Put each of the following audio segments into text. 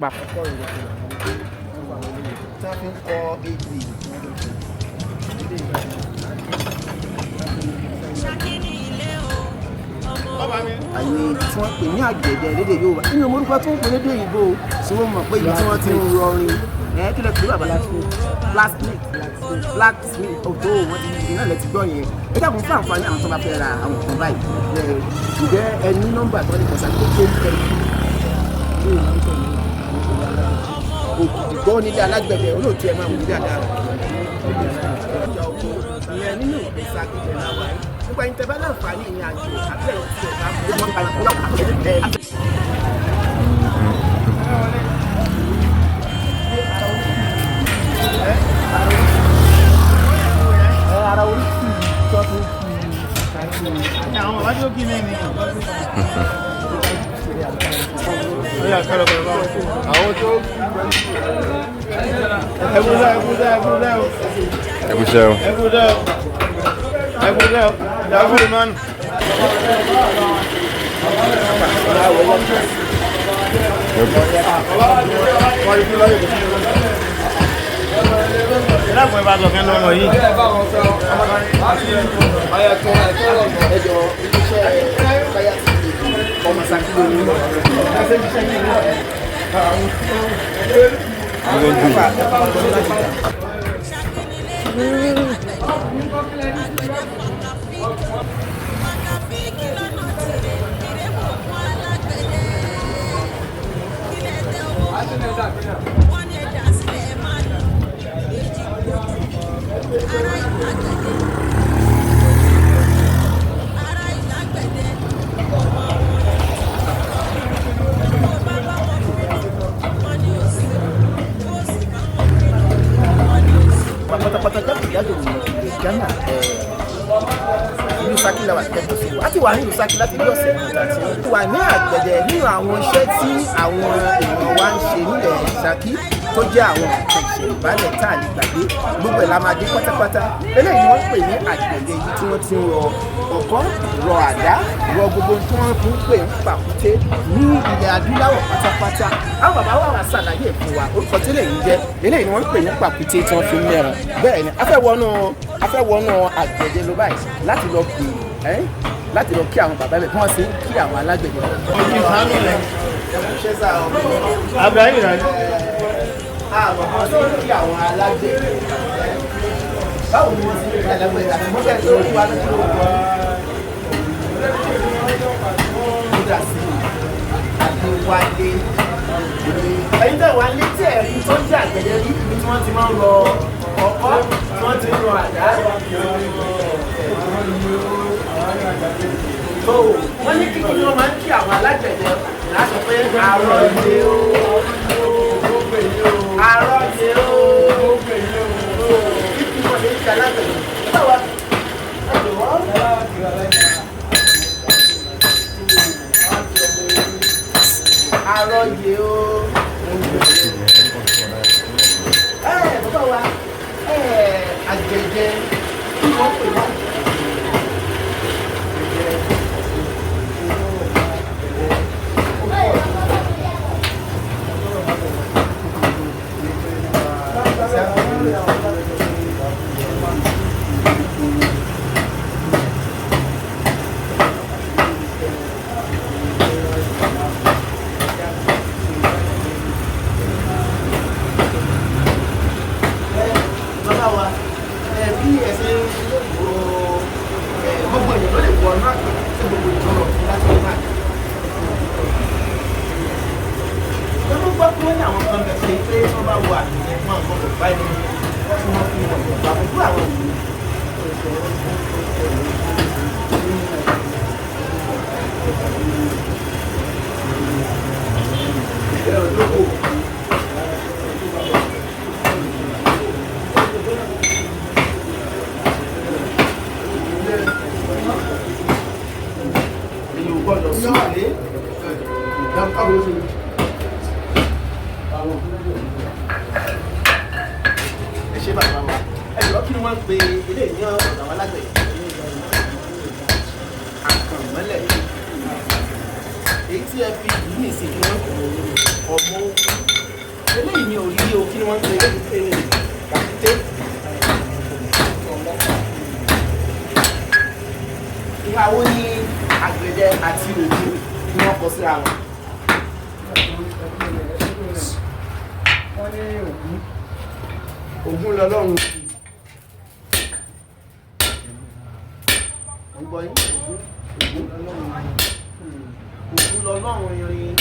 Papọ̀ tí wọ́n fi ń kọ ebè. Àyè ibi tí wọ́n pè ní àgbẹ̀dẹ lédè Yorùbá nínú orúkọ tó ń pè lédè òyìnbó, tí wọ́n mọ̀ pé ibi tí wọ́n ti ń rọrin ẹ̀ kí lè pè bàbá, blacksmith, blacksmith ọ̀dọ́ wọn ti iná lẹ ti gbọ́ yẹn. Ẹ dàgbọ́n fún àǹfààní àwọn tó bá fẹ́ ra àwọn nǹkan báyìí, ǹjẹ́ ẹ ní nọ́mbà tó ní kọ̀ọ̀sán tó tó ń tẹ̀ ògìdìgbọ́ nílé alágbẹ̀dẹ? Olóòtú, ẹ máa wù mí dáadáa. Ìyẹn nínú ìgbésí agbègbè náà wáyé nípa ẹni tẹ́ bá láǹfààní ìrìn àjò àbí ẹ̀rọ tí ẹ̀ bá mọ̀. Ara orí tó fi Àwọn bàbá tó kí mẹ́rin. Àwọn tó ẹkúṣẹ́, ẹkúṣẹ́, ẹkúṣẹ́ o. Ẹ kú iṣẹ́ o. Ẹkúṣẹ́ o, ẹkúṣẹ́ o, ìdáfúrú mánu. Ìdáàbò ẹ bá sọ kẹ́ lọ́mọ yìí. Ẹjọ iṣẹ́ Fire TV, ọmọ Ṣakí ló ní. Pátápátá jákèjádò ilẹ̀ Ghana, ìlú Ṣakí la wà kẹ́kọ̀ọ́ sí wa. A ti wà ní ìlú Ṣakí láti bí ọ̀sẹ̀ kan tí wà ní àgbẹ̀dẹ. Nínú àwọn iṣẹ́ tí àwọn èèyàn wa ń ṣe nílẹ̀ Ṣakí tó jẹ́ àwọn nǹkan ìṣẹ̀ǹbálẹ̀ tá a lè gbàgbé, gbogbo ẹ̀ la máa dé pátápátá. Eléyìí ni wọ́n pè ní àgbẹ̀dẹ yìí tí wọ́n ti ń rọ ọ̀kọ́, rọ àdá, rọ gbogbo tí wọ́n fi ń pè ń pàkúté ní ilẹ̀ adúláwọ̀ pátápátá. Àwọn bàbá wa wá ṣàlàyé fún wa orúkọ tí eléyìí ń jẹ́. Eléyìí ni wọ́n ń pè ní pàkúté tí wọ́n fi ń mẹ́ran. Bẹ́ẹ̀ ni a fẹ́ wọnú àgbẹ̀dẹ lọ báyìí láti lọ bèèrè ẹ́, láti lọ kí àwọn bàbá bẹ̀ bí wọ́n ṣe ń kí àwọn alágbẹ̀dẹ. Abraham ìrìn Àwọn kan ṣe ń kí àwọn alágbẹ̀dẹ. Báwo ni wọ́n ṣe ń kí alágbẹ̀dẹ àti mọ́tẹ́ tó rí wa lójú orúkọ kódà sí Adéwálé? Ẹ̀yin tẹ̀ wá létí ẹ̀rí tó ń jẹ́ àgbẹ̀dẹ rí, ibi tí wọ́n ti máa ń rọ ọkọ́, tí wọ́n ti ń rọ àdá tó, wọ́n ní kíkí ni wọ́n máa ń kí àwọn alágbẹ̀dẹ láti pé àrọ̀ yé o, àrọ̀ yé o. Kíkí wọ́n ṣe ń kí alágbẹ̀dẹ. Báwa ẹ jọ̀wọ́. Àrọ̀ yé o. Ẹ bàbá wa, ẹ àgbẹ̀dẹ kí wọ́n pè wá. Bàbá wa, ẹ bí ẹ ṣe ń ro ẹ, gbogbo èèyàn ló lè wọ ọ̀nà àgbẹ̀ tí gbogbo èèyàn rọ̀ fún láti wọ́n àgbẹ̀. Wọ́n gbọ́ pé wọ́n ní àwọn kan bẹ̀ ṣe pé wọ́n bá wọ àgbẹ̀ fún àwọn ọmọ báyìí tí wọ́n fi wọ̀ nípa gbogbo àwọn òwú. Èyí ò gbọ́dọ̀ súnlé. Ẹ ṣé bàbá wa. Ẹ jọ̀ọ́, kí ni wọ́n ń pe eléyìí ní ọ̀dọ̀ àwọn alágbẹ̀dẹ? Àkànmọ́lẹ̀. Èyí tí ẹ fi yìí ní ìsìn, kí wọ́n pè é? Ọmọ. Eléyìí o, kí ni wọ́n ń pè é? Pàkúté. Ìhà wo ni àgbẹ̀dẹ àti Ògún ni wọ́n kọ síra wọn? Wọ́n ní Ògún, Ògún lọ́lọ́run. Mo ń gbọ́ yín. Ògún Ògún lọ́lọ́run irin.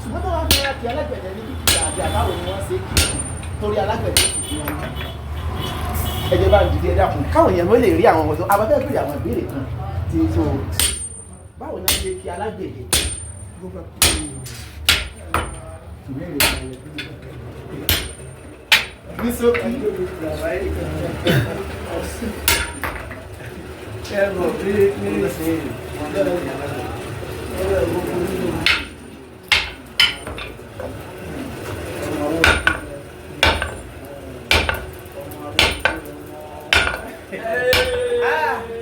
Ṣùgbọ́n tó wá fi hàn kí alágbẹ̀dẹ ní kíkì àbí àbáwo ni wọ́n ṣe kì í torí alágbẹ̀dẹ sì fi wọn. Ẹ jẹ́ bá ń dìde, ẹ dákun, káwọn èèyàn ló lè rí àwọn ọmọ tó abafẹ́ béèrè àwọn ìbéèrè kan tí tó báwo ni wọ́n ṣe kí alágbẹ̀dẹ. Ní ṣókí. Ẹ mọ̀ pé ní ìsìn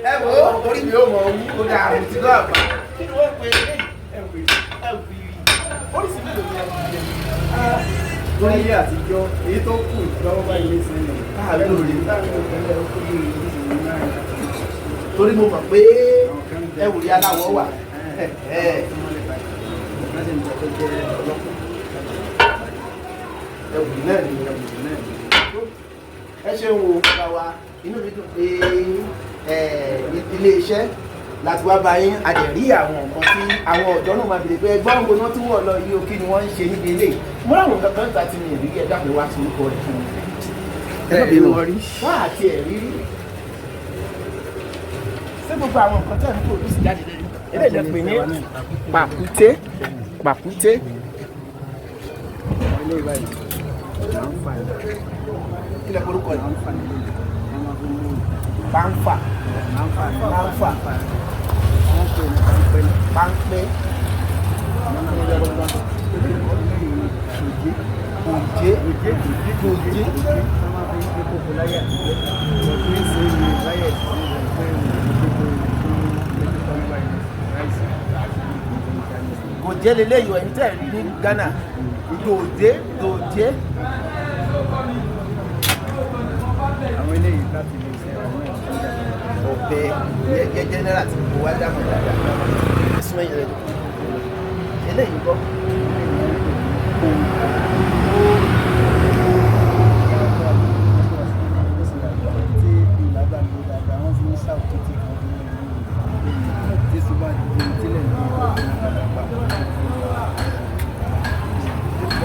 Ẹ wo orí mi ò mọ̀ owó ó dáa, mo ti gbọ́ àgbà. Kí ni wọ́n pe eléyìí? Ẹ̀wìrì. Oríṣi mélòó ni ẹ̀wìrì jẹ́? Láyé àtijọ́, èyí tó kù lọ́wọ́ báyìí ní sinmi. Káàbí lóore. Táwọn òkèlè ó kú ní ìsinmi náà. Torí mo mọ̀ pé ẹ̀wìrì aláwọ̀ wà. Ẹ̀wìrì náà ni ẹ̀wìrì náà ni. Ẹ ṣeun o bàbá wa, inú mi dùn pé ilé iṣẹ́ láti wá bá yín, a dẹ̀ rí àwọn nǹkan tí àwọn ọ̀dọ́ náà máa bèrè pé ẹgbọ́n wo náà tí wọ́n lọ yìí o, kí ni wọ́n ń ṣe níbi ilé mo ráwọn nǹkan kan ta ti mi ìrírí, ẹ dákun, wá sí orúkọ rẹ̀ fún mi. Ẹ má bínú, wá àti ẹ̀rí rí. Ṣé gbogbo àwọn nǹkan tẹ̀ ń pòdúsì jáde lẹ́nu eléyìí lẹ pè ní pàkúté? Pàkúté. Kí lẹ korúkọ yìí? Pàǹfà, pàǹfà, páńpẹ́, òjé, òjé. Gòjé leléyìí, ẹni tẹ́ ẹ̀ rí ní Ghana, gòjé, gòjé. Àwọn eléyìí láti lè ṣe àwọn ìṣẹ́jà. Ọ̀bẹ ìyẹn jẹ́ general tí gbogbo wa dáhùn dáadáa. Ẹ̀sùn ẹ̀yìn rẹ̀ eléyìí kọ́.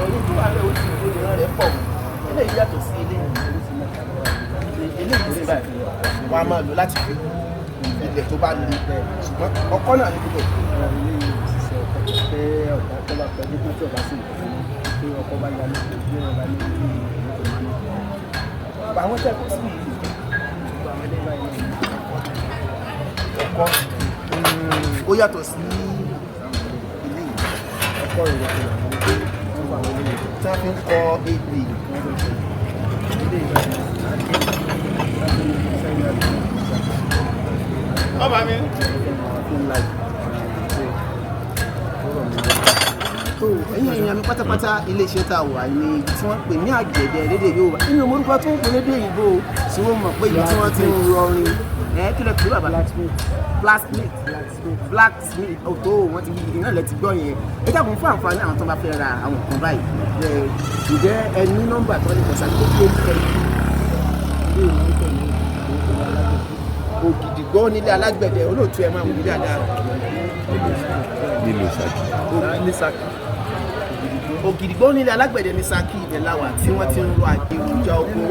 Ọ̀rọ̀ tó wà lẹ́wọ̀ tí ìròyìn rẹ̀ pọ̀, eléyìí yàtọ̀ sí eléyìí. Eléyìí sí báyìí, wọ́n á máa lò láti fi ilẹ̀ tó bá le, ṣùgbọ́n ọkọ́ náà ní gbogbo ẹ̀. Àwọn tẹ́ kó sí yìí, ọkọ́ ó yàtọ̀ sí eléyìí tí wọ́n fi ń kọ ebè. Ọba mi. Tó ẹ̀yin èèyàn mi pátápátá, iléeṣẹ́ tá a wà ní ibi tí wọ́n pè ní àgbẹ̀dẹ lédè Yorùbá. Nínú orúkọ tó ń pè lédè òyìnbó tí wọ́n mọ̀ pé ibi tí wọ́n ti ń rọrin ẹ̀, kí lẹ pè bàbá? Blacksmith, blacksmith. Ọ̀tọ̀ wọ́n ti wí náà lẹ ti gbọ́ yẹn. Ẹ dákun, fún àǹfààní àwọn tó bá fẹ́ ra àwọn nǹkan báyìí, ẹ ǹjẹ́ ẹ ní nọ́mbà tó lè kàn sí àdúgbò tó ń fẹ́? Ògìdìgbọ́ nílé alágbẹ̀dẹ, olóòtú ẹ máa wù mí dáadáa. Nílùú Ṣakí. Ní Ṣakí. Ògìdìgbò nílé alágbẹ̀dẹ ní Ṣakí, ibẹ̀ láwà tí wọ́n ti ń rọ àgbẹ̀ èròjà oko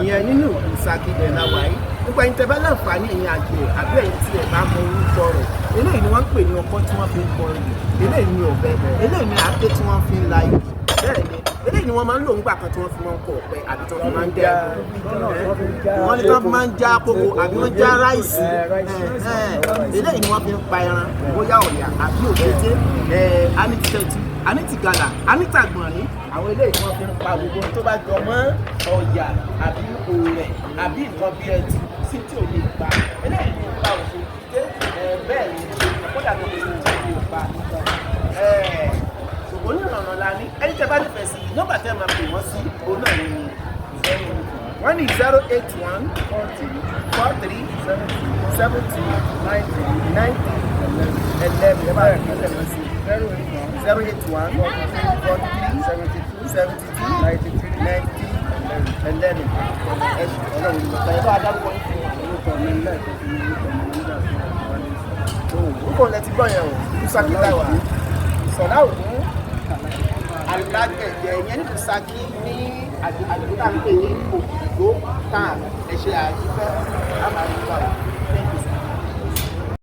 ìyẹn nínú ìlú Ṣakí, ibẹ̀ láwà yìí. Nípa ẹ̀yin tẹ́ bá láǹfààní, ẹ̀yin àgbẹ̀ àbí ẹ̀yin tí ẹ̀ bá mọ orúkọ rẹ̀, eléyìí ni wọ́n ń pè ní ọkọ́ tí wọ́n fi ń kọ ilẹ̀, eléyìí ni ọ̀bẹ, eléyìí ni àáké tí wọ́n fi ń la igi, bẹ́ẹ̀ ni eléyìí ni wọ́n máa ń lò ńgbà kan tí wọ́n fi máa ń kọ ọ̀pẹ àbí tí wọ́n fi máa ń dẹ́, wọ́n ní tí wọ́n fi máa ń já kókò àbí wọ́n já ráìsì. Eléyìí ni wọ́n fi ń pa ẹran, bóyá ọ̀yà àbí òkété. Anítẹ̀tù, anítìgalà, anítàgbọ̀nrín, àwọn eléyìí ni wọ́n fi ń pa gbogbo ohun tó bá jọ mọ́ ọ̀yà àbí òrẹ̀ àbí nǹkan bí ẹtù sí tí ò lè pa. Eléyìí ni pa òkété, bẹ́ẹ̀ ni kódà tó lè tó lè pa onírànràn. ní. Ẹni tẹ́ bá nífẹ̀ẹ́ sí, nọ́mbà tẹ́ máa pè wọ́n sí òun náà ni wọ́n ní 081 43 72 93 11. Ẹ bá rẹ̀ kẹ́lẹ̀ mọ́ sí 081 43 72 93 11. Ẹ ṣe ọlọ́run ìgbà ẹ bá dárúkọ yín fún wa. Orúkọ mi lẹ́ẹ̀kan sí ní orúkọ mi nígbà tí wọ́n wá ní sọ. Orúkọ lẹ ti gbọ́ yẹn o, ìlú Ṣakí láwà. Sọ̀lá Ògún alágbẹ̀dẹ yẹn nílùú Ṣakí ní àdúgbò tá à ń pè ní Ògìgbó tán. Ẹ ṣe àdúgbò àmàlùkọ.